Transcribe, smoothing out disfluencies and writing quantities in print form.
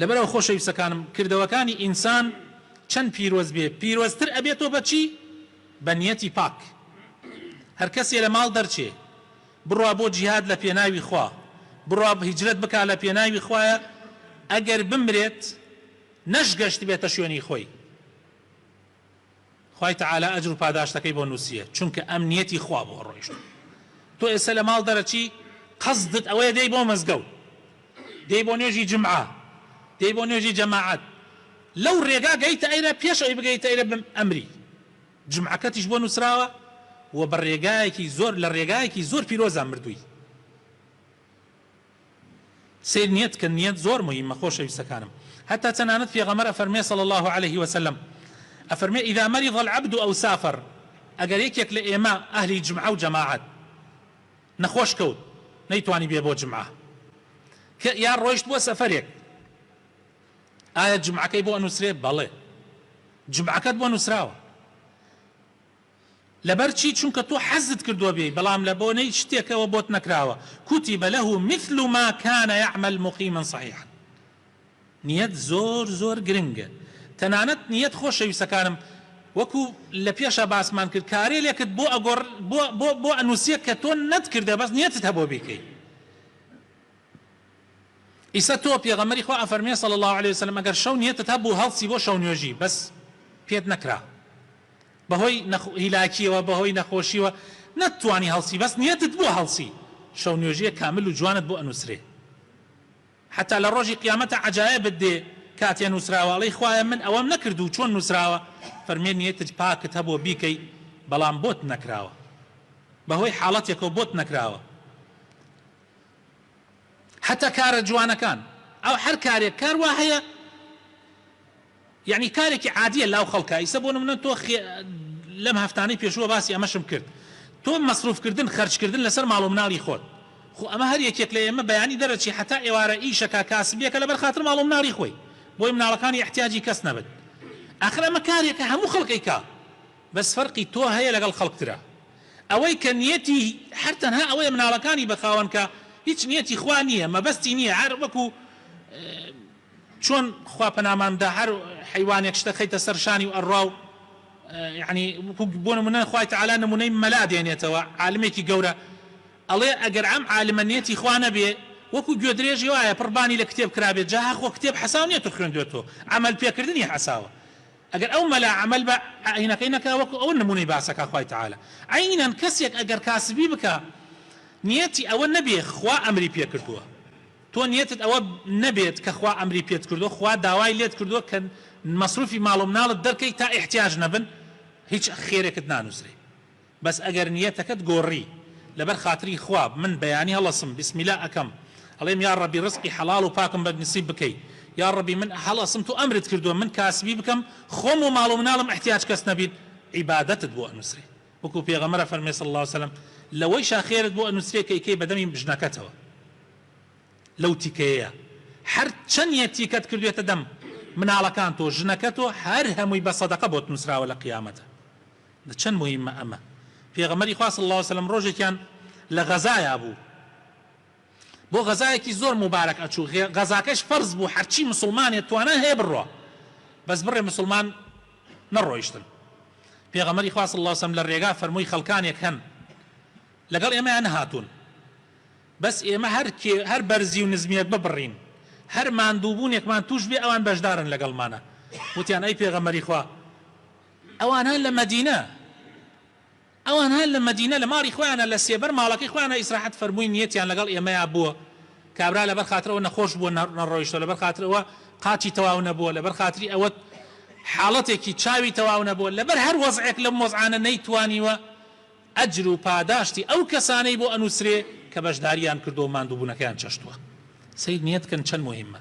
لەبەرئەوە خۆشەویستەکانم کردەوەکانی ئینسان چەند پیرۆز بێ پیرۆزتر ئەبێتۆ بە چی؟ بە نیەتی پاک. هەرکەسێ لە ماڵ دەرچێ بڕوا بۆ جیهاد لە پێناوی خوا بڕوا هیجرەت بکا لە پێناوی خوایە ئەگەر بمرێت نەشگەشتبێتە شوێنی خۆی خوای تەعالا ئەجر و پاداشتەکەی بۆ نووسیە چونکە ئەم نیەتی خوا بۆ ڕۆیشت تۆ ئێستا لە ماڵ دەرەچی قەسدت ئەوەیە دێی بۆ مزگەوت دێی بۆ نوێژی جمعە دێی بۆ نوێژی جەماعەت لەو ڕێگا گەیتە ئەیرە پێش ئەوی بگەیتە ئەیرە بم ئەمری جمعەکەتیش بۆ نووسراوە و بە ڕێگایەکی زۆر لە ڕێگایەکی زۆر پیرۆزا مردووی سەیر نیەت کەن نیەت زۆر موهیمە خۆشەویستەکانم هەتا تەنانەت پێغەمبەر ئەفەرموێ صلی اللە علیه وسلم ئەفەرموێ اذا مرض العبد او سافر ئەگەر یەکێک لە ئێمە ئەهلی جمعە و جەماعەت نەخۆش کەوت نەیتوانی بێ بۆ جمعە کە یا ڕۆیشت بۆ سەفەرێک ئایا جمعەکەی بۆ ئەنووسرێ بەڵێ جمعەکەت بۆ نووسراوە لەبەر چی چونکە تۆ حەزت کردووە بێی بەڵام لە بۆنەی شتێکەوە بۆت نەکراوە کتب له مثل ما کان یعمل مقیما صحیحا نیەت زۆر زۆر گرنگە تەنانەت نیەت خۆشەویستەکانم وەکو لە پێشا باسمان کرد کارێلێکت بۆ ئەگۆڕ بۆ بۆ بۆ ئەنووسێ کە تۆ نەتکردە بەس نیەتت هەبووە بیکەی ئیسە تۆ پێغەمبەری خوا ئەفەرموێ صلی اللە علیە وسلم ئەگەر شەو نیەتت هەبوو هەڵسی بۆ شەو نوێژی بەس پێت نەکرا بەهۆی هیلاکیەوە بەهۆی نەخۆشیوە نەتتوانی هەڵسی بەس نیەتت بووە هەڵسی شەو نوێژیە کامل و جوانت بۆ ئەنوسرێ حەتا لە ڕۆژی قیامەتە عەجایەبت دێ کاتێ نوسراوە ئەڵێی خوایە من ئەوەم نەکرد و چۆن نوسراوە فەرمێ نیەتت پاکت هەبووە بیکەی بەڵام بۆت نەکراوە بەهۆی حاڵەتێکەوە بۆت نەکراوە حەتا کارە جوانەکان ئەو هەر کارێک کار وا هەیە یەعنی کارێکی عادیە لاو خەڵکا ئیسە بۆ نمونە تۆ لەم هەفتانەی پێشووە باسی ئەمەشم کرد تۆ مەسروف کردن خەرج کردن لەسەر ماڵ و مناڵی خۆت خۆ ئەمە هەر یەکێک لە ئێمە بەیانی دەرەچی حەتا ئێوارە ئیشەکا کاسبیەکە لەبەر خاتر ماڵ و مناڵی خۆی بۆی مناڵەکانی ئیحتیاجی کەس نەبن ئاخر ئەمە کارێکە هەموو خەڵک ئەیکا بەس فەرقی تۆ هەیە لەگەڵ خەڵک ترا ئەوەی کە نیەتی هەر تەنها ئەوەیە مناڵەکانی بە خاوەن کا هیچ نیەتی خوا نیە مەبەستی نیە هەر وەکو چۆن خوا پەنامان بدا هەر حەیوانێک شتە خەیتە سەر شانی و ئەڕوا و یعنی بۆ نمونە خوای تەعالا نمونەی مەلا دێنێتەوە عالمێکی گەورە ئەڵێ ئەگەر ئەم عالمە نیەتی خوا نەبێ وەکو گوێدرێژی وایە پڕ بانی لە کتێب کرابێت جا خۆ کتێب حەساو نیە تۆ خوێندوێتۆ عەمەل پێکردنی حەساوە ئەگەر ئەو مەلا عەمەل بە ئاینەکەی نەکا وەکو ئەوە نمونەی باسەکا خوای تەعالا عەینەن کەسێک ئەگەر کاسبی بکا نیەتی ئەوە نەبێ خوا ئەمری پێکردووە تۆ نیەتت ئەوە نەبێت کە خوا ئەمری پێت کردووە، خوا داوای لێت کردووە کە مەسروفی ماڵ و مناڵت دەرکەی تا ئیحتیاج نەبن هیچ خێرێکت نانوسرێ بەس ئەگەر نیەتەکەت گۆڕی لەبەر خاتری خوا من بەیانی هەڵەسم بیسمیلا ئەکەم ئەڵێم یاڕەبی ڕزقی حەڵاڵ و پاکم بە نسیب بکەی یاڕەبی من هەڵەسم تۆ ئەمرت کردووە من کاسبی بکەم خۆم و ماڵ و مناڵم ئیحتیاج کەس نەبین عیبادەتت بۆ ئەنوسرێ وەکو پێغەمبەر ئەفەرموێ صلی اللە علیە وسلم لەوەیشا خێرت بۆ ئەنوسرێ کە ئەیکەی بەدەمی ژنەکەتەوە لەو تیکەیەیە هەر چەنیە تیکەت کردوێتە دەم مناڵەکان تۆ ژنەکە تۆ هەر هەمووی بە سەدەقە بۆت نوسراوە لە قیامەتە چەند موهیمە ئەمە پێغەمبەری خوا صلی اللە علیە وسلم ڕۆژێکیان لە غەزایا بوو بۆ غەزایەکی زۆر موبارەک ئەچوو غەزاکەش فەرز بوو هەرچی مسوڵمانێ توانای هەیە بڕوا بەس بڕێ مسوڵمان نەڕۆیشتن پێغەمبەری خوا صلی اللە علیە وسلم لە ڕێگا فەرمووی خەڵکانێک هەن لەگەڵ ئێمەیان نەهاتوون بەس ئێمە هەر کێ هەر بەرزی و نزمیەک ببڕین هەر ماندووبوونێکمان توش بێ ئەوان بەشدارن لەگەڵمانە وتیان ئەی پێغەمبەری خوا ئەوان هەن لە مەدینە ئەوان هەر لە مەدینە لە ماڵی خۆیانا لە سێبەر ماڵەکەی خۆیانا ئیسراحەت فەرمووی نیەتیان لەگەڵ ئێمەیا بووە کابرا لەبەر خاتر ئەوە نەخۆش بووە نەڕۆیشتوە لەبەر خاتر ئەوە قاچی تەواو نەبووە لەبەر خاتری ئەوە حاڵەتێکی چاوی تەواو نەبووە لەبەر هەر وەزعێک لەم وەزعانە نەیتوانیوە ئەجر و پاداشتی ئەو کەسانەی بۆ ئەنووسرێ کە بەشداریان کردووە و ماندووبوونەکەیان چەشتووە سەیر نیەت کەن چەند موهیمە.